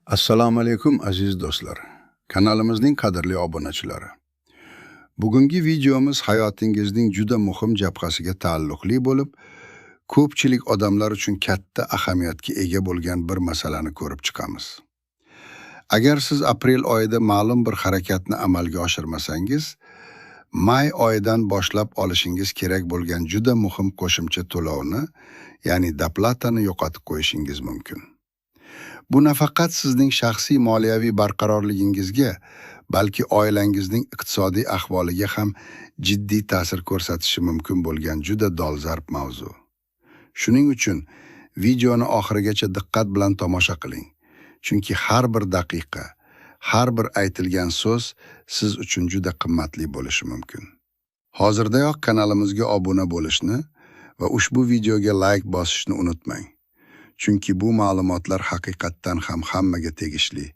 Assalomu alaykum, aziz do'stlar. Kanalimizning qadrli obunachilari. Bugungi videomiz hayotingizning juda muhim jabhasiga taalluqli bo'lib, ko'pchilik odamlar uchun katta ahamiyatga ega bo'lgan bir masalani ko'rib chiqamiz. Agar siz aprel oyida ma'lum bir harakatni amalga oshirmasangiz, may oyidan boshlab olishingiz kerak bo'lgan juda muhim qo'shimcha to'lovni, ya'ni доплата ni yo'qotib qo'yishingiz mumkin. Bu nafaqat sizning shaxsiy moliyaviy barqarorligingizga, balki oilangizning iqtisodiy ahvoliga ham jiddiy ta'sir ko'rsatishi mumkin bo'lgan juda dolzarb mavzu. Shuning uchun videoni oxirigacha diqqat bilan tomosha qiling. Chunki har bir daqiqa, har bir aytilgan so'z siz uchun juda qimmatli bo'lishi mumkin. Hozirdayoq kanalimizga obuna bo'lishni va ushbu videoga like bosishni unutmang. Chunki bu ma'lumotlar haqiqatdan ham hammaga tegishli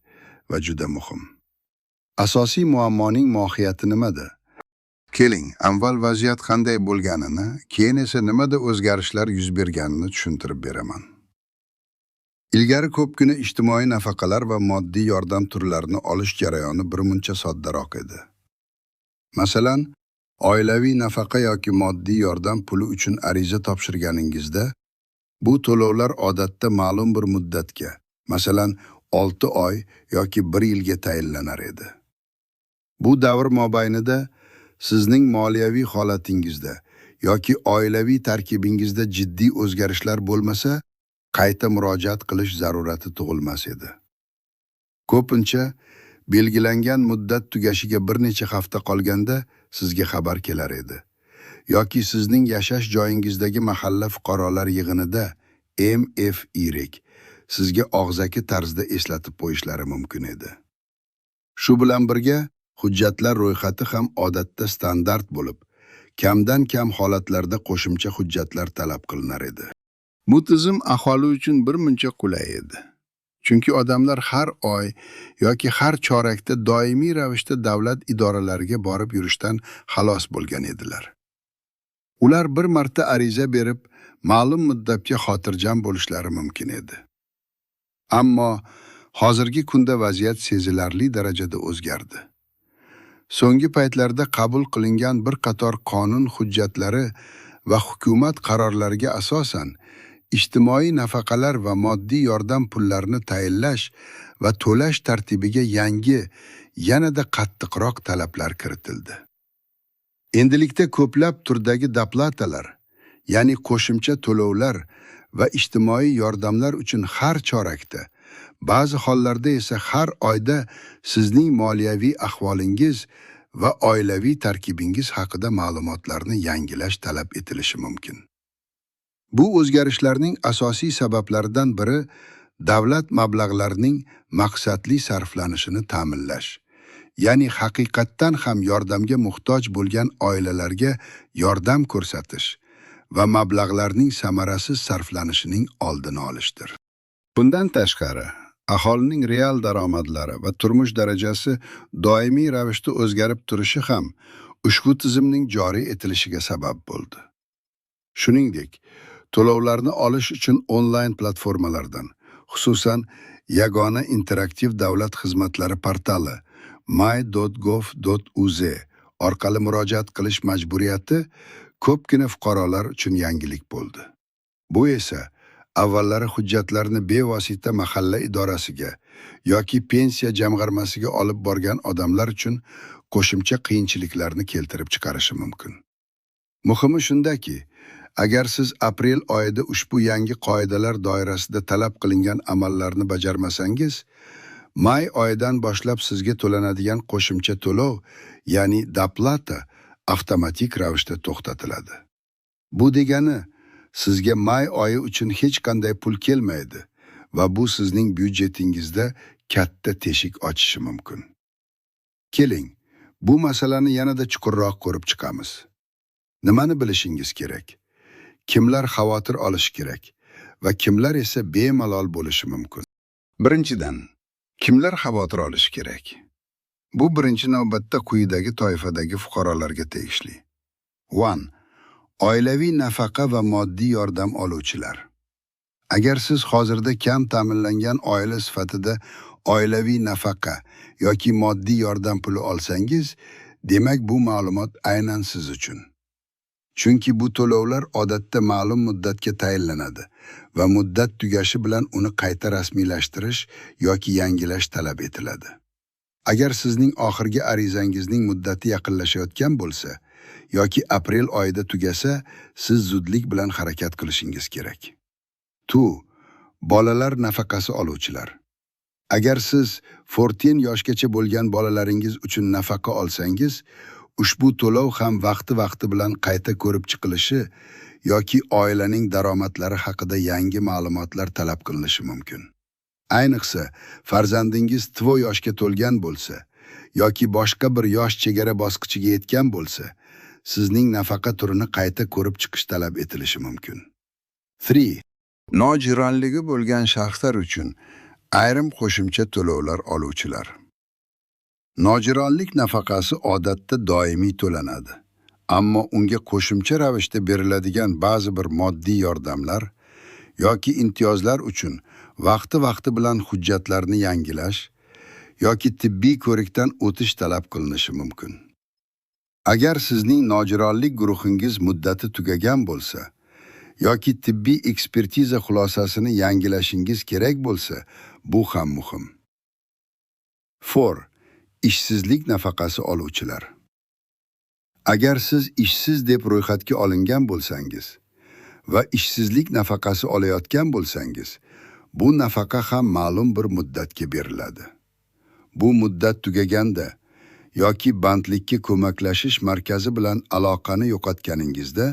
va juda muhim. Asosiy muammoning mohiyati nimada? Keling, avval vaziyat qanday bo'lganini, keyin esa nimada o'zgarishlar yuz berganini tushuntirib beraman. Ilgari ko'pgina ijtimoiy nafaqalar va moddiy yordam turlarini olish jarayoni birmuncha soddaroq edi. Masalan, oilaviy nafaqa yoki moddiy yordam puli uchun ariza topshirganingizda, bu to'lovlar odatda ma'lum bir muddatga, masalan, 6 oy yoki 1 yilga tayinlanar edi. Bu davr mobaynida sizning moliyaviy holatingizda yoki oilaviy tarkibingizda jiddiy o'zgarishlar bo'lmasa, qayta murojaat qilish zarurati tug'ilmas edi. Ko'pincha belgilangan muddat tugashiga bir necha hafta qolganda sizga xabar kelar edi. Yoki sizning yashash joyingizdagi mahalla fuqarolar yig'inida MFY sizga og'zaki tarzda eslatib qo'yishlari mumkin edi. Shu bilan birga hujjatlar ro'yxati ham odatda standart bo'lib, kamdan kam holatlarda qo'shimcha hujjatlar talab qilinar edi. Bu tizim aholi uchun birmuncha qulay edi. Chunki odamlar har oy yoki har chorakda doimiy ravishda davlat idoralariga borib yurishdan xalos bo'lgan edilar. Ular bir marta ariza berib, ma'lum muddatga xotirjam bo'lishlari mumkin edi. Ammo hozirgi kunda vaziyat sezilarli darajada o'zgardi. So'nggi paytlarda qabul qilingan bir qator qonun hujjatlari va hukumat qarorlariga asosan ijtimoiy nafaqalar va moddiy yordam pullarini tayinlash va to'lash tartibiga yangi, yanada qattiqroq talablar kiritildi. Endilikda ko'plab turdagi доплата lar, ya'ni qo'shimcha to'lovlar va ijtimoiy yordamlar uchun har chorakda, ba'zi hollarda esa har oyda sizning moliyaviy ahvolingiz va oilaviy tarkibingiz haqida ma'lumotlarni yangilash talab etilishi mumkin. Bu o'zgarishlarning asosiy sabablaridan biri davlat mablag'larining maqsadli sarflanishini ta'minlash, ya'ni haqiqatdan ham yordamga muhtoj bo'lgan oilalarga yordam ko'rsatish va mablag'larning samarasiz sarflanishining oldini olishdir. Bundan tashqari, aholining real daromadlari va turmush darajasi doimiy ravishda o'zgarib turishi ham ushbu tizimning joriy etilishiga sabab bo'ldi. Shuningdek, to'lovlarni olish uchun onlayn platformalardan, xususan, yagona interaktiv davlat xizmatlari portali my.gov.uz orqali murojaat qilish majburiyati ko'pgina fuqarolar uchun yangilik bo'ldi. Bu esa avvallari hujjatlarni bevosita mahalla idorasiga yoki pensiya jamg'armasiga olib borgan odamlar uchun qo'shimcha qiyinchiliklarni keltirib chiqarishi mumkin. Muhimi shundaki, agar siz aprel oyida ushbu yangi qoidalar doirasida talab qilingan amallarni bajarmasangiz, may oyidan boshlab sizga to'lanadigan qo'shimcha to'lov, ya'ni доплата avtomatik ravishda to'xtatiladi. Bu degani, sizga may oyi uchun hech qanday pul kelmaydi va bu sizning byudjetingizda katta teshik ochishi mumkin. Keling, bu masalani yanada chuqurroq ko'rib chiqamiz. Nimani bilishingiz kerak? Kimlar xavotir olishi kerak va kimlar esa bemalol bo'lishi mumkin? Birinchidan, kimlar xavotir olishi kerak? Bu birinchi navbatda quyidagi toifadagi fuqarolarga tegishli. 1. Oilaviy nafaqa va moddiy yordam oluvchilar. Agar siz hozirda kam ta'minlangan oila sifatida Oilaviy nafaqa yoki moddiy yordam puli olsangiz, demak bu ma'lumot aynan siz uchun. Chunki bu to'lovlar odatda ma'lum muddatga tayinlanadi va muddat tugashi bilan uni qayta rasmiylashtirish yoki yangilash talab etiladi. Agar sizning oxirgi arizangizning muddati yaqinlashayotgan bo'lsa yoki aprel oyida tugasa, siz zudlik bilan harakat qilishingiz kerak. 2. Bolalar nafaqasi oluvchilar. Agar siz 14 yoshgacha bo'lgan bolalaringiz uchun nafaqa olsangiz, ushbu to'lov ham vaqti-vaqti bilan qayta ko'rib chiqilishi yoki oilaning daromadlari haqida yangi ma'lumotlar talab qilinishi mumkin. Ayniqsa, farzandingiz 2 yoshga to'lgan bo'lsa yoki boshqa bir yosh chegara bosqichiga yetgan bo'lsa, sizning nafaqa turini qayta ko'rib chiqish talab etilishi mumkin. 3. Nogironligi bo'lgan shaxslar uchun ayrim qo'shimcha to'lovlar oluvchilar. Nogironlik nafaqasi odatda doimiy to'lanadi, ammo unga qo'shimcha ravishda beriladigan ba'zi bir moddiy yordamlar yoki imtiyozlar uchun vaqti-vaqti bilan hujjatlarni yangilash yoki tibbiy ko'rikdan o'tish talab qilinishi mumkin. Agar sizning nogironlik guruhingiz muddati tugagan bo'lsa yoki tibbiy ekspertiza xulosasini yangilashingiz kerak bo'lsa, bu ham muhim. 4. Ishsizlik nafaqasi oluvchilar. Agar siz ishsiz deb ro'yxatga olingan bo'lsangiz va ishsizlik nafaqasi olayotgan bo'lsangiz, bu nafaqa ham ma'lum bir muddatga beriladi. Bu muddat tugaganda yoki bandlikka ko'maklashish markazi bilan aloqani yo'qotganingizda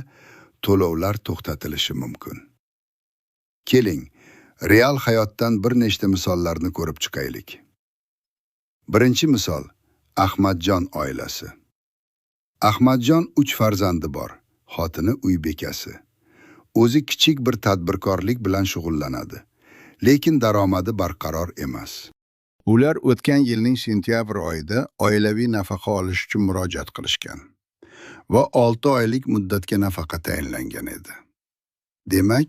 to'lovlar to'xtatilishi mumkin. Keling, real hayotdan bir nechta misollarni ko'rib chiqaylik. Birinchi misol Ahmadjon oilasi. Ahmadjon 3 farzandi bor, xotini uy bekasi. O'zi kichik bir tadbirkorlik bilan shug'ullanadi, lekin daromadi barqaror emas. Ular o'tgan yilning sentyabr oyida oilaviy nafaqa olish uchun murojaat qilishgan va 6 oylik muddatga nafaqa tayinlangan edi. Demak,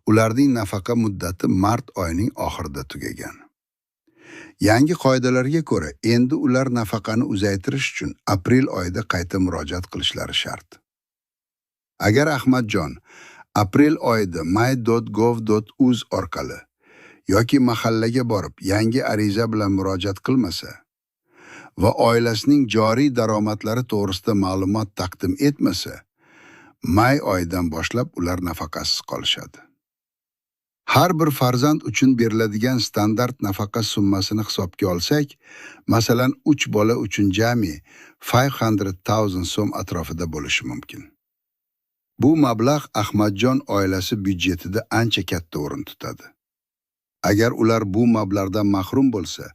ularning nafaqa muddati mart oyining oxirida tugagan. Yangi qoidalarga ko'ra, endi ular nafaqani uzaytirish uchun aprel oyida qayta murojaat qilishlari shart. Agar Ahmadjon aprel oyida my.gov.uz orqali yoki mahallaga borib yangi ariza bilan murojaat qilmasa va oilasining joriy daromadlari to'g'risida ma'lumot taqdim etmasa, may oyidan boshlab ular nafaqasiz qolishadi. Har bir farzand uchun beriladigan standart nafaqa summasini hisobga olsak, masalan, 3 bola uchun jami 500,000 so'm atrofida bo'lishi mumkin. Bu mablag' Ahmadjon oilasi byudjetida ancha katta o'rin tutadi. Agar ular bu mablag'dan mahrum bo'lsa,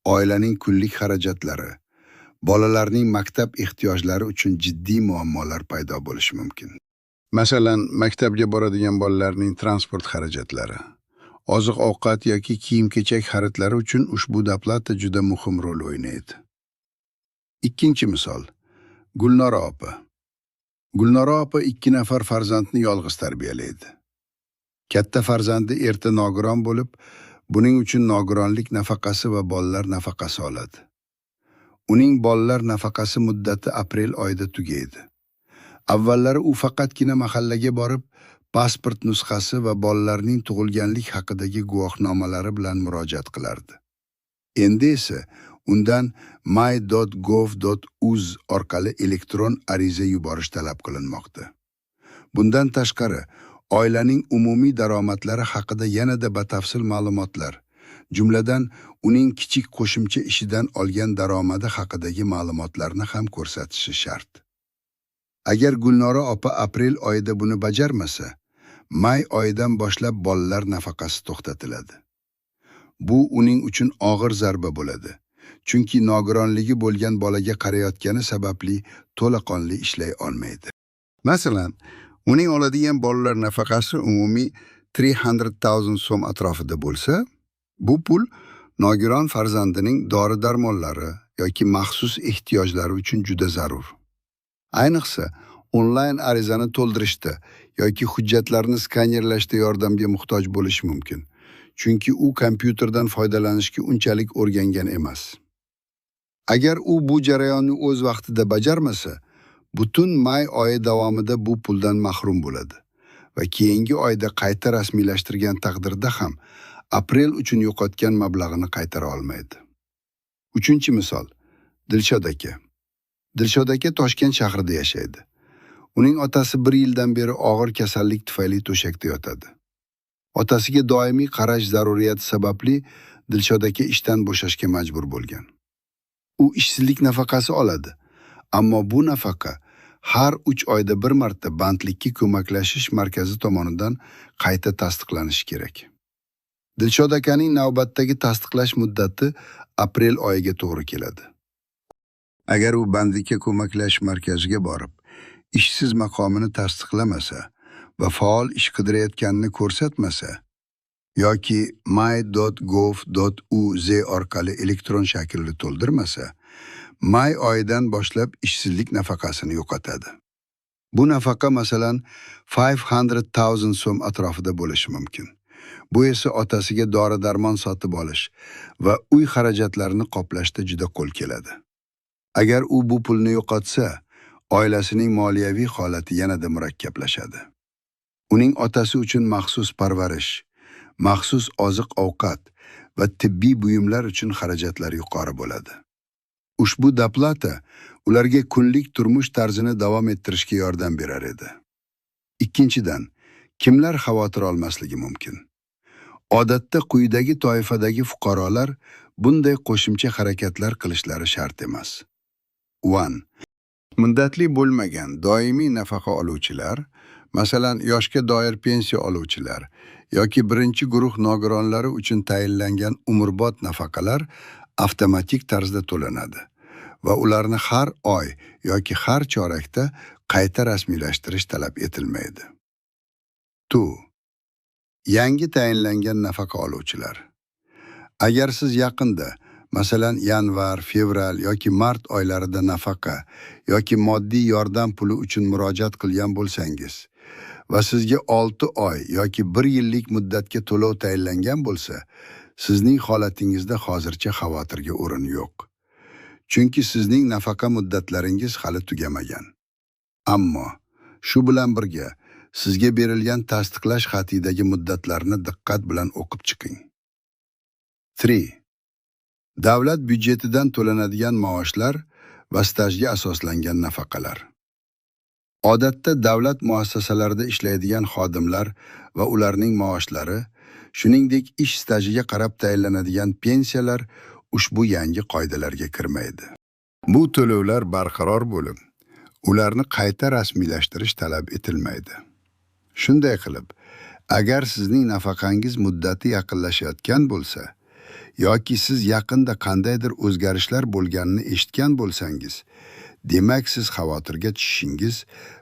oilaning kunlik xarajatlari, bolalarning maktab ehtiyojlari uchun jiddiy muammolar paydo bo'lishi mumkin. Masalan, maktabga boradigan bolalarning transport xarajatlari, oziq-ovqat yoki kiyim-kechak xaridlari uchun ushbu доплата juda muhim rol o'ynaydi. Ikkinchi misol Gulnora opa. Gulnora opa 2 nafar farzandni yolg'iz tarbiyalaydi. Katta farzandi erta nogiron bo'lib, buning uchun nogironlik nafaqasi va bolalar nafaqasi oladi. Uning bolalar nafaqasi muddati aprel oyida tugaydi. Avvallari u faqatgina mahallaga borib, pasport nusxasi va bolalarning tug'ilganlik haqidagi guvohnomalari bilan murojaat qilardi. Endi esa undan my.gov.uz orqali elektron ariza yuborish talab qilinmoqda. Bundan tashqari, oilaning umumiy daromadlari haqida yanada batafsil ma'lumotlar, jumladan uning kichik qo'shimcha ishidan olgan daromadi haqidagi ma'lumotlarni ham ko'rsatishi shart. Agar Gulnora opa aprel oyida buni bajarmasa, may oyidan boshlab bolalar nafaqasi to'xtatiladi. Bu uning uchun og'ir zarba bo'ladi, chunki nogironligi bo'lgan bolaga qarayotgani sababli to'laqonli ishlay olmaydi. Masalan, uning oladigan bolalar nafaqasi umumiy 300,000 so'm atrofida bo'lsa, bu pul nogiron farzandining dori-darmonlari yoki maxsus ehtiyojlari uchun juda zarur. Ayniqsa, onlayn arizani to'ldirishda yoki hujjatlarni skanerlashda yordamga muhtoj bo'lishi mumkin. Chunki u kompyuterdan foydalanishga unchalik o'rgangan emas. Agar u bu jarayonni o'z vaqtida bajarmasa, butun may oyi davomida bu puldan mahrum bo'ladi va keyingi oyda qayta rasmiylashtirgan taqdirda ham aprel uchun yo'qotgan mablag'ini qaytara olmaydi. Uchinchi misol. Dilshod aka. Dilshod aka Toshkent shahrida yashaydi. Uning otasi 1 yildan beri og'ir kasallik tufayli to'shakda yotadi. Otasiga doimiy qarash zaruriyati sababli Dilshod aka ishdan bo'shashga majbur bo'lgan. U ishsizlik nafaqasi oladi, ammo bu nafaqa har 3 oyda bir marta bandlikka ko'maklashish markazi tomonidan qayta tasdiqlanishi kerak. Dilshod akaning navbatdagi tasdiqlash muddati aprel oyiga to'g'ri keladi. Agar u bandlikka ko'maklashish markaziga borib, ishsiz maqomini tasdiqlamasa va faol ish qidirayotganini ko'rsatmasa yoki my.gov.uz orqali elektron shaklni to'ldirmasa, may oyidan boshlab ishsizlik nafaqasini yo'qotadi. Bu nafaqa masalan 500,000 so'm atrofida bo'lishi mumkin. Bu esa otasiga dori-darmon sotib olish va uy xarajatlarini qoplashda juda qo'l keladi. Agar u bu pulni yo'qotsa, oilasining moliyaviy holati yanada murakkablashadi. Uning otasi uchun maxsus parvarish, maxsus oziq-ovqat va tibbiy buyumlar uchun xarajatlar yuqori bo'ladi. Ushbu доплата ularga kunlik turmush tarzini davom ettirishga yordam berar edi. Ikkinchidan, kimlar xavotir olmasligi mumkin? Odatda quyidagi toifadagi fuqarolar bunday qo'shimcha harakatlar qilishlari shart emas. 1. Muddatli bo'lmagan doimiy nafaqa oluvchilar, masalan, yoshga doir pensiya oluvchilar yoki birinchi guruh nogironlari uchun tayinlangan umrbod nafaqalar avtomatik tarzda to'lanadi va ularni har oy yoki har chorakda qayta rasmiylashtirish talab etilmaydi. 2. Yangi tayinlangan nafaqa oluvchilar. Agar siz yaqinda, masalan, yanvar, fevral yoki mart oylarida nafaqa yoki moddiy yordam puli uchun murojaat qilgan bo'lsangiz va sizga 6 oy yoki 1 yillik muddatga to'lov tayinlangan bo'lsa, sizning holatingizda hozircha xavotirga o'rin yo'q. Chunki sizning nafaqa muddatlaringiz hali tugamagan. Ammo shu bilan birga sizga berilgan tasdiqlash xatidagi muddatlarni diqqat bilan o'qib chiqing. 3. Davlat byudjetidan to'lanadigan maoshlar va stajga asoslangan nafaqalar. Odatda davlat muassasalarida ishlaydigan xodimlar va ularning maoshlari, shuningdek ish stajiga qarab tayinlanadigan pensiyalar ushbu yangi qoidalarga kirmaydi. Bu to'lovlar barqaror bo'lib, ularni qayta rasmiylashtirish talab etilmaydi. Shunday qilib, agar sizning nafaqangiz muddati yaqinlashayotgan bo'lsa yoki siz yaqinda qandaydir o'zgarishlar bo'lganini eshitgan bo'lsangiz, demak siz xavotirga tushishingiz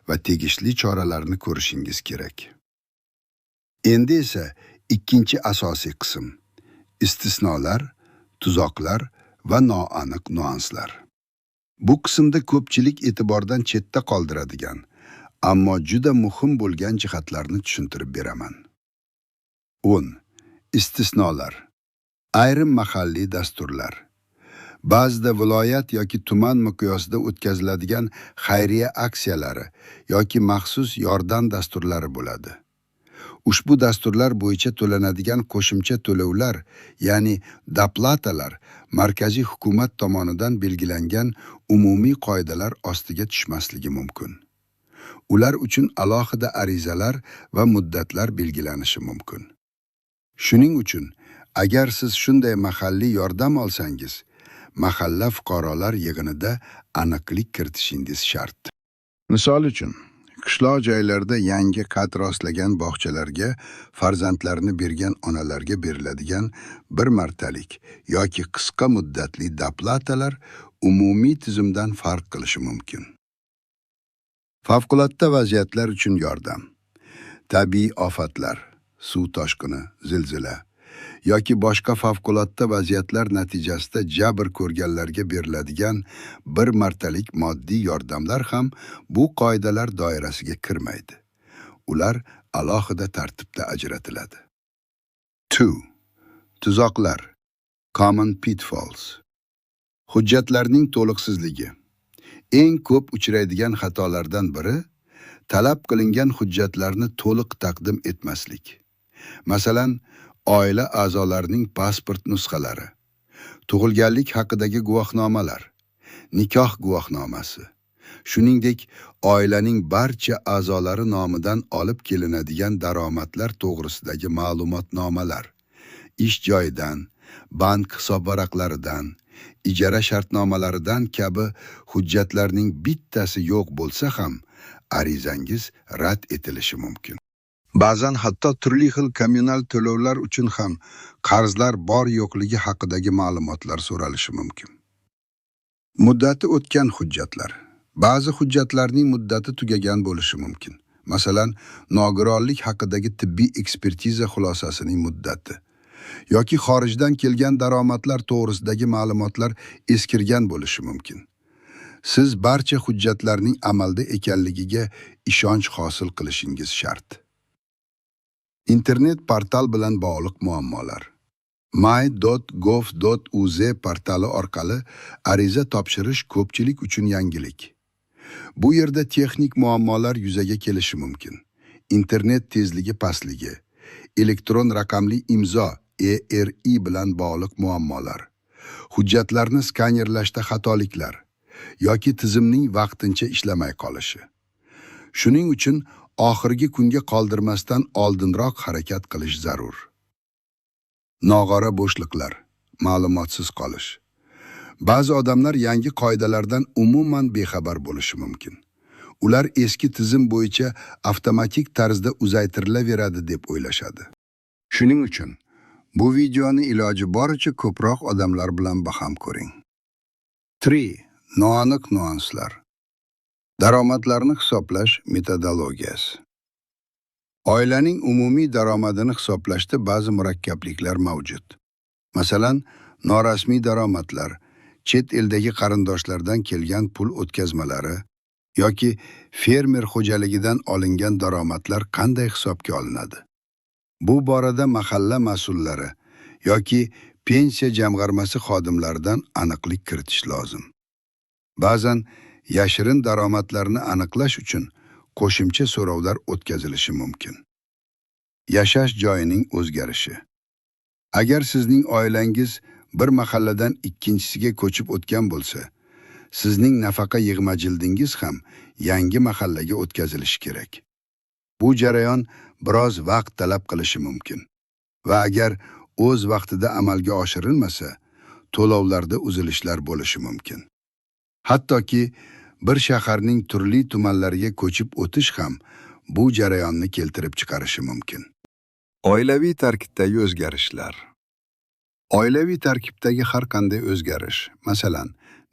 va tegishli choralarni ko'rishingiz kerak. Endi esa ikkinchi asosiy qism: istisnolar, tuzoqlar va noaniq nuanslar. Bu qismda ko'pchilik e'tibordan chetda qoldiradigan, ammo juda muhim bo'lgan jihatlarni tushuntirib beraman. 10. Istisnolar. Ayrim mahalliy dasturlar. Ba'zida viloyat yoki tuman miqyosida o'tkaziladigan xayriya aksiyalari yoki maxsus yordam dasturlari bo'ladi. Ushbu dasturlar bo'yicha to'lanadigan qo'shimcha to'lovlar, ya'ni доплата lar markaziy hukumat tomonidan belgilangan umumiy qoidalar ostiga tushmasligi mumkin. Ular uchun alohida arizalar va muddatlar belgilanishi mumkin. Shuning uchun, agar siz shunday mahalliy yordam olsangiz, mahalla fuqarolar yig'inida aniqlik kiritishingiz shart. Misol uchun, qishloq joylarda yangi qad rostlagan bog'chalarga farzandlarini bergan onalarga beriladigan bir martalik yoki qisqa muddatli доплата lar umumiy tizimdan farq qilishi mumkin. Favqulodda vaziyatlar uchun yordam. Tabiiy ofatlar, suv toshqini, zilzila yoki boshqa favqulodda vaziyatlar natijasida jabr ko'rganlarga beriladigan bir martalik moddiy yordamlar ham bu qoidalar doirasiga kirmaydi. Ular alohida tartibda ajratiladi. 2. Tuzoqlar. Common pitfalls. Hujjatlarning to'liqsizligi. Eng ko'p uchraydigan xatolardan biri talab qilingan hujjatlarni to'liq taqdim etmaslik. Masalan, oila a'zolarining pasport nusxalari, tug'ilganlik haqidagi guvohnomalar, nikoh guvohnomasi, shuningdek, oilaning barcha a'zolari nomidan olib kelinadigan daromadlar to'g'risidagi ma'lumotnomalar, ish joyidan, bank hisobvaraqlaridan, ijara shartnomalaridan kabi hujjatlarning bittasi yo'q bo'lsa ham arizangiz rad etilishi mumkin. Ba'zan hatto turli xil kommunal to'lovlar uchun ham qarzlar bor yo'qligi haqidagi ma'lumotlar so'ralishi mumkin. Muddati o'tgan hujjatlar. Ba'zi hujjatlarning muddati tugagan bo'lishi mumkin. Masalan, nogironlik haqidagi tibbiy ekspertiza xulosasining muddati yoki xorijdan kelgan daromadlar to'g'risidagi ma'lumotlar eskirgan bo'lishi mumkin. Siz barcha hujjatlarning amalda ekanligiga ishonch hosil qilishingiz shart. Internet portal bilan bog'liq muammolar. my.gov.uz portali orqali ariza topshirish ko'pchilik uchun yangilik. Bu yerda texnik muammolar yuzaga kelishi mumkin. Internet tezligi pastligi, elektron raqamli imzo ERI bilan bog'liq muammolar, hujjatlarni skanerlashda xatoliklar yoki tizimning vaqtincha ishlamay qolishi. Shuning uchun oxirgi kunga qoldirmasdan oldinroq harakat qilish zarur. Nog'ora bo'shliqlar, ma'lumotsiz qolish. Ba'zi odamlar yangi qoidalardan umuman bexabar bo'lishi mumkin. Ular eski tizim bo'yicha avtomatik tarzda uzaytirilaveradi deb o'ylashadi. Shuning uchun bu videoni iloji boricha ko'proq odamlar bilan baham ko'ring. 3. Noaniq nyuanslar. Daromadlarni hisoblash metodologiyasi. Oilaning umumiy daromadini hisoblashda ba'zi murakkabliklar mavjud. Masalan, norasmiy daromadlar, chet eldagi qarindoshlardan kelgan pul o'tkazmalari yoki fermer xo'jaligidan olingan daromadlar qanday hisobga olinadi? Bu borada mahalla mas'ullari yoki pensiya jamg'armasi xodimlaridan aniqlik kiritish lozim. Ba'zan yashirin daromadlarni aniqlash uchun qo'shimcha so'rovlar o'tkazilishi mumkin. Yashash joyining o'zgarishi. Agar sizning oilangiz bir mahalladan ikkinchisiga ko'chib o'tgan bo'lsa, sizning nafaqa yig'ma jildingiz ham yangi mahallaga o'tkazilishi kerak. Bu jarayon biroz vaqt talab qilishi mumkin va agar o'z vaqtida amalga oshirilmasa, to'lovlarda uzilishlar bo'lishi mumkin. Hattoki bir shaharning turli tumanlariga ko'chib o'tish ham bu jarayonni keltirib chiqarishi mumkin. Oilaviy tarkibdagi o'zgarishlar. Oilaviy tarkibdagi har qanday o'zgarish, masalan,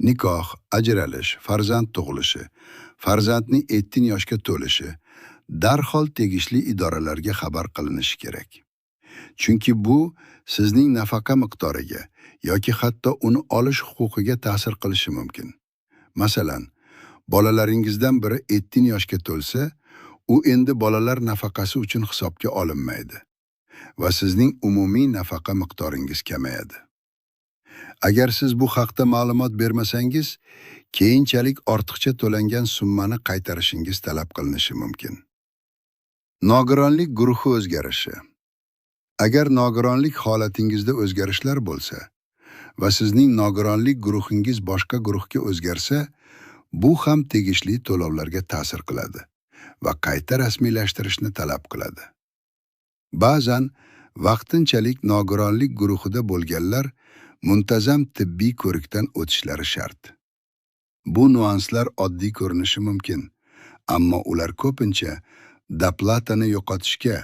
nikoh, ajralish, farzand tug'ilishi, farzandning 7 yoshga to'lishi darhol tegishli idoralarga xabar qilinishi kerak. Chunki bu sizning nafaqa miqdoriga yoki hatto uni olish huquqiga ta'sir qilishi mumkin. Masalan, bolalaringizdan biri 7 yoshga to'lsa, u endi bolalar nafaqasi uchun hisobga olinmaydi va sizning umumiy nafaqa miqdoringiz kamayadi. Agar siz bu haqda ma'lumot bermasangiz, keyinchalik ortiqcha to'langan summani qaytarishingiz talab qilinishi mumkin. Nogironlik guruhi o'zgarishi. Agar nogironlik holatingizda o'zgarishlar bo'lsa va sizning nogironlik guruhingiz boshqa guruhga o'zgarsa, bu ham tegishli to'lovlarga ta'sir qiladi va qayta rasmiylashtirishni talab qiladi. Ba'zan vaqtinchalik nogironlik guruhida bo'lganlar muntazam tibbiy ko'rikdan o'tishlari shart. Bu nyuanslar oddiy ko'rinishi mumkin, ammo ular ko'pincha doplatani yo'qotishga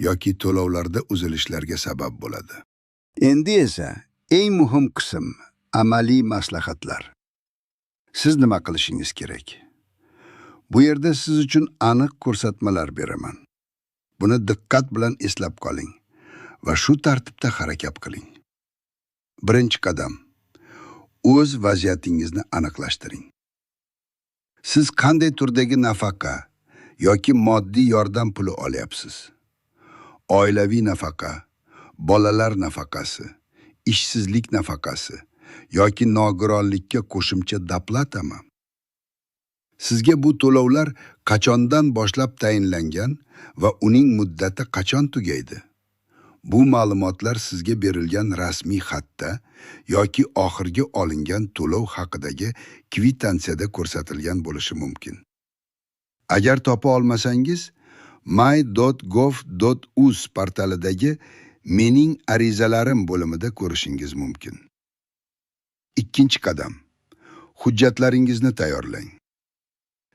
yoki to'lovlarda uzilishlarga sabab bo'ladi. Endi esa eng muhim qism amaliy maslahatlar. Siz nima qilishingiz kerak? Bu yerda siz uchun aniq ko'rsatmalar beraman. Buni diqqat bilan eslab qoling va shu tartibda harakat qiling. Birinchi qadam. O'z vaziyatingizni aniqlashtiring. Siz qanday turdagi nafaqa yoki moddiy yordam puli olyapsiz? Oilaviy nafaqa, Bolalar nafaqasi, ishsizlik nafaqasi yoki nogironlikka qo'shimcha доплата mi? Sizga bu to'lovlar qachondan boshlab tayinlangan va uning muddati qachon tugaydi? Bu ma'lumotlar sizga berilgan rasmiy xatda yoki oxirgi olingan to'lov haqidagi kvitansiyada ko'rsatilgan bo'lishi mumkin. Agar topa olmasangiz, my.gov.uz portalidagi "Mening arizalarim" bo'limida ko'rishingiz mumkin. Ikkinchi qadam. Hujjatlaringizni tayyorlang.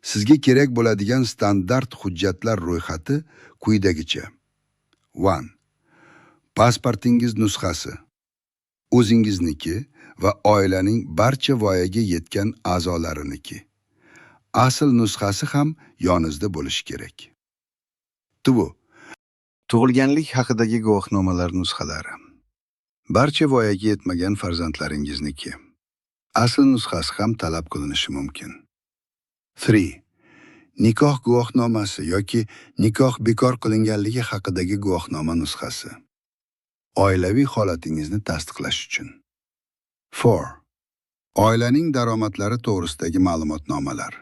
Sizga kerak bo'ladigan standart hujjatlar ro'yxati quyidagicha. 1. Pasportingiz nusxasi. O'zingizniki va oilaning barcha voyaga yetgan a'zolariniki. Asl nusxasi ham yoningizda bo'lishi kerak. 2. Tug'ilganlik haqidagi guvohnomalar nusxalari. Barcha voyaga yetmagan farzandlaringizniki. Asl nusxasi ham talab qilinishi mumkin. 3. Nikoh guvohnomasi yoki nikoh bekor qilinganligi haqidagi guvohnoma nusxasi. Oilaviy holatingizni tasdiqlash uchun. 4. Oilaning daromadlari to'g'risidagi ma'lumotnomalar.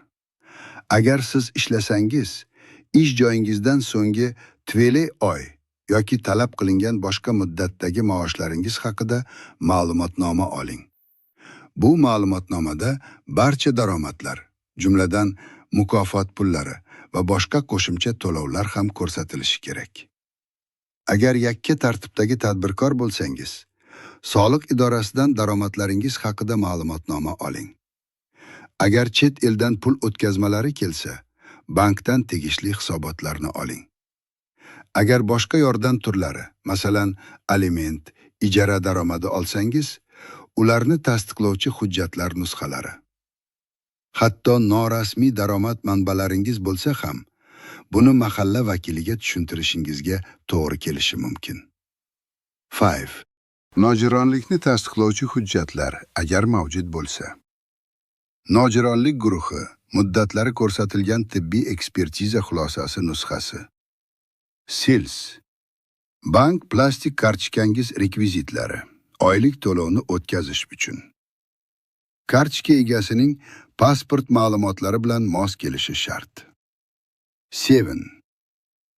Agar siz ishlasangiz, ish joyingizdan so'nggi 12 oy yoki talab qilingan boshqa muddatdagi maoshlaringiz haqida ma'lumotnoma oling. Bu ma'lumotnomada barcha daromadlar, jumladan mukofot pullari va boshqa qo'shimcha to'lovlar ham ko'rsatilishi kerak. Agar yakka tartibdagi tadbirkor bo'lsangiz, soliq idorasidan daromadlaringiz haqida ma'lumotnoma oling. Agar chet eldan pul o'tkazmalari kelsa, bankdan tegishli hisobotlarni oling. Agar boshqa yordam turlari, masalan, aliment, ijara daromadi olsangiz, ularni tasdiqlovchi hujjatlar nusxalari. Hatto norasmiy daromad manbalaringiz bo'lsa ham, buni mahalla vakiliga tushuntirishingizga to'g'ri kelishi mumkin. 5. Nogironlikni tasdiqlovchi hujjatlar, agar mavjud bo'lsa. Nogironlik guruhi muddatlari ko'rsatilgan tibbiy ekspertiza xulosasi nusxasi. SNILS. Bank plastik kartochkangiz rekvizitlari, oylik to'lovni o'tkazish uchun. Kartochka egasining pasport ma'lumotlari bilan mos kelishi shart. 7.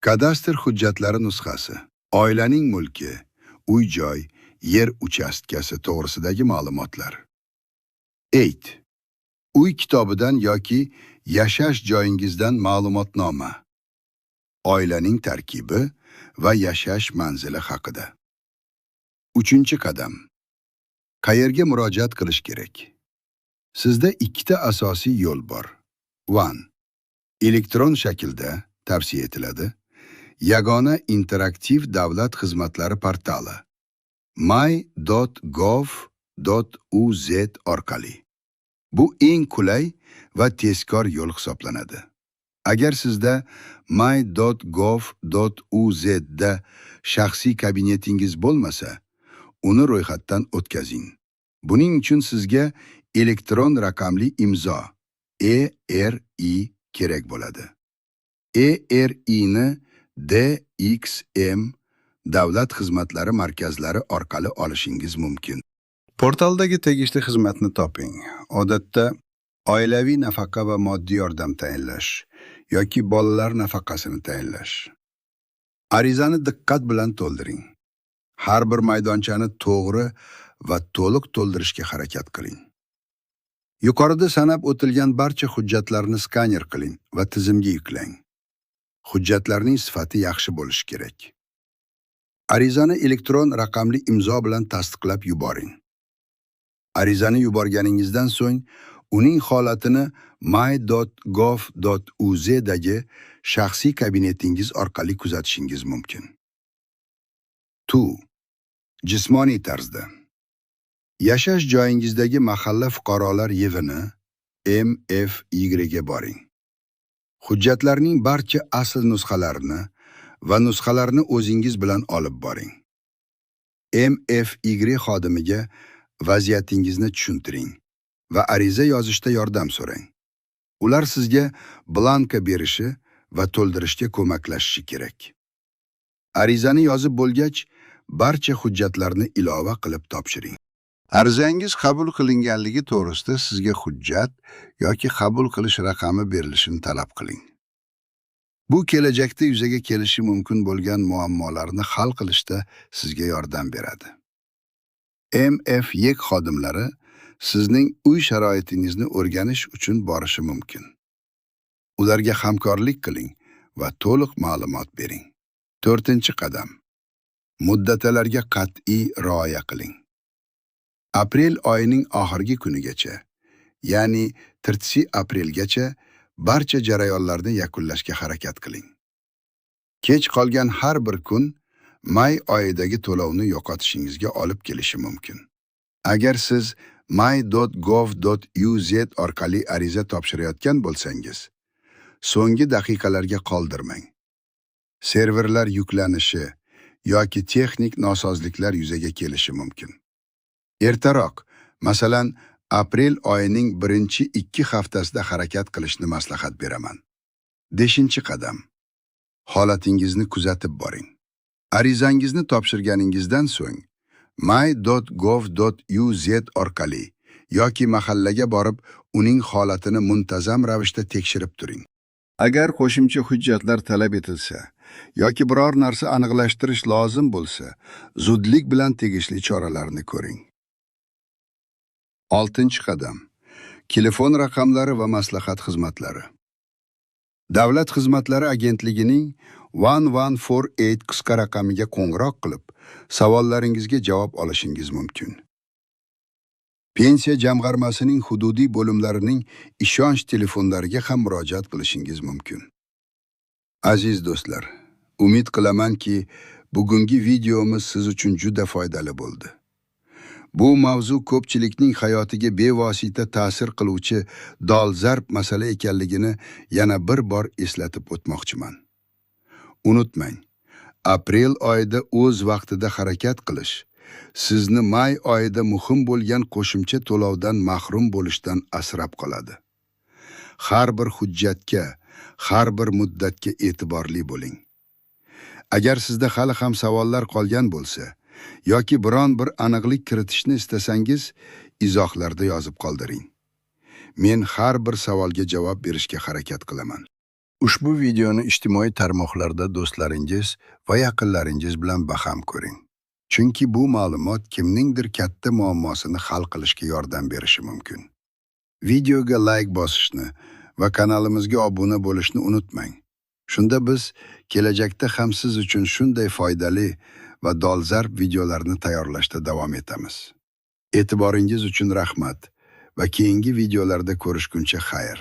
Kadastr hujjatlari nusxasi. Oilaning mulki, uy-joy, yer uchastkasi to'g'risidagi ma'lumotlar. 8. Uy kitobidan yoki yashash joyingizdan ma'lumotnoma. Oilaning tarkibi va yashash manzili haqida. Uchinchi qadam. Qayerga murojaat qilish kerak? Sizda ikkita asosiy yo'l bor. 1. Elektron shaklda tavsiya etiladi. Yagona interaktiv davlat xizmatlari portali my.gov.uz orqali. Bu eng qulay va tezkor yo'l hisoblanadi. Agar sizda my.gov.uz da shaxsiy kabinetingiz bo'lmasa, uni ro'yxatdan o'tkazing. Buning uchun sizga elektron raqamli imzo ERI kerak bo'ladi. ERI ni DXM davlat xizmatlari markazlari orqali olishingiz mumkin. Portaldagi tegishli xizmatni toping. Odatda oilaviy nafaqa va moddiy yordam tayinlash yoki bolalar nafaqasini tayinlash. Arizani diqqat bilan to'ldiring. Har bir maydonchani to'g'ri va to'liq to'ldirishga harakat qiling. Yuqorida sanab o'tilgan barcha hujjatlarni skaner qiling va tizimga yuklang. Hujjatlarning sifati yaxshi bo'lishi kerak. Arizani elektron raqamli imzo bilan tasdiqlab yuboring. Arizani yuborganingizdan so'ng uning holatini my.gov.uz dagi shaxsiy kabinetingiz orqali kuzatishingiz mumkin. 2. Jismoniy tarzda. Yashash joyingizdagi mahalla fuqarolar yig'ini MFY ga boring. Hujjatlarning barcha asl nusxalarini va nusxalarni o'zingiz bilan olib boring. MFY xodimiga vaziyatingizni tushuntiring va ariza yozishda yordam so'rang. Ular sizga blanka berishi va to'ldirishga ko'maklashishi kerak. Arizani yozib bo'lgach, barcha hujjatlarni ilova qilib topshiring. Arizangiz qabul qilinganligi to'g'risida sizga hujjat yoki qabul qilish raqami berilishini talab qiling. Bu kelajakda yuzaga kelishi mumkin bo'lgan muammolarni hal qilishda sizga yordam beradi. MFYK xodimlari sizning uy sharoitingizni o'rganish uchun borishi mumkin. Ularga hamkorlik qiling va to'liq ma'lumot bering. 4-qadam. Muddatlarga qat'iy rioya qiling. Aprel oyining oxirgi kunigacha, ya'ni 30 aprelgacha barcha jarayonlarni yakunlashga harakat qiling. Kech qolgan har bir kun may oyidagi to'lovni yo'qotishingizga olib kelishi mumkin. Agar siz my.gov.uz orqali ariza topshirayotgan bo'lsangiz, so'nggi daqiqalarga qoldirmang. Serverlar yuklanishi yoki texnik nosozliklar yuzaga kelishi mumkin. Ertaroq, masalan, aprel oyining birinchi 2 haftasida harakat qilishni maslahat beraman. 5-qadam. Holatingizni kuzatib boring. Arizangizni topshirganingizdan so'ng my.gov.uz orqali yoki mahallaga borib, uning holatini muntazam ravishda tekshirib turing. Agar qo'shimcha hujjatlar talab etilsa yoki biror narsa aniqlashtirish lozim bo'lsa, zudlik bilan tegishli choralarni ko'ring. 6-qadam. Telefon raqamlari va maslahat xizmatlari. Davlat xizmatlari agentligining 1148 qisqa raqamiga qo'ng'iroq qilib, savollaringizga javob olishingiz mumkin. Pensiya jamg'armasining hududiy bo'limlarining ishonch telefonlariga ham murojaat qilishingiz mumkin. Aziz do'stlar, umid qilamanki, bugungi videomiz siz uchun juda foydali bo'ldi. Bu mavzu ko'pchilikning hayotiga bevosita ta'sir qiluvchi dolzarb masala ekanligini yana bir bor eslatib o'tmoqchiman. Unutmang, aprel oyida o'z vaqtida harakat qilish sizni may oyida muhim bo'lgan qo'shimcha to'lovdan mahrum bo'lishdan asrab qoladi. Har bir hujjatga, har bir muddatga e'tiborli bo'ling. Agar sizda hali ham savollar qolgan bo'lsa yoki biron bir aniqlik kiritishni istasangiz, izohlarda yozib qoldiring. Men har bir savolga javob berishga harakat qilaman. Ushbu videoni ijtimoiy tarmoqlarda do'stlaringiz va yaqinlaringiz bilan baham ko'ring. Chunki bu ma'lumot kimningdir katta muammosini hal qilishga yordam berishi mumkin. Videoga like bosishni va kanalimizga obuna bo'lishni unutmang. Shunda biz kelajakda ham siz uchun shunday foydali va dolzarb videolarni tayyorlashda davom etamiz. E'tiboringiz uchun rahmat va keyingi videolarda ko'rishguncha xayr.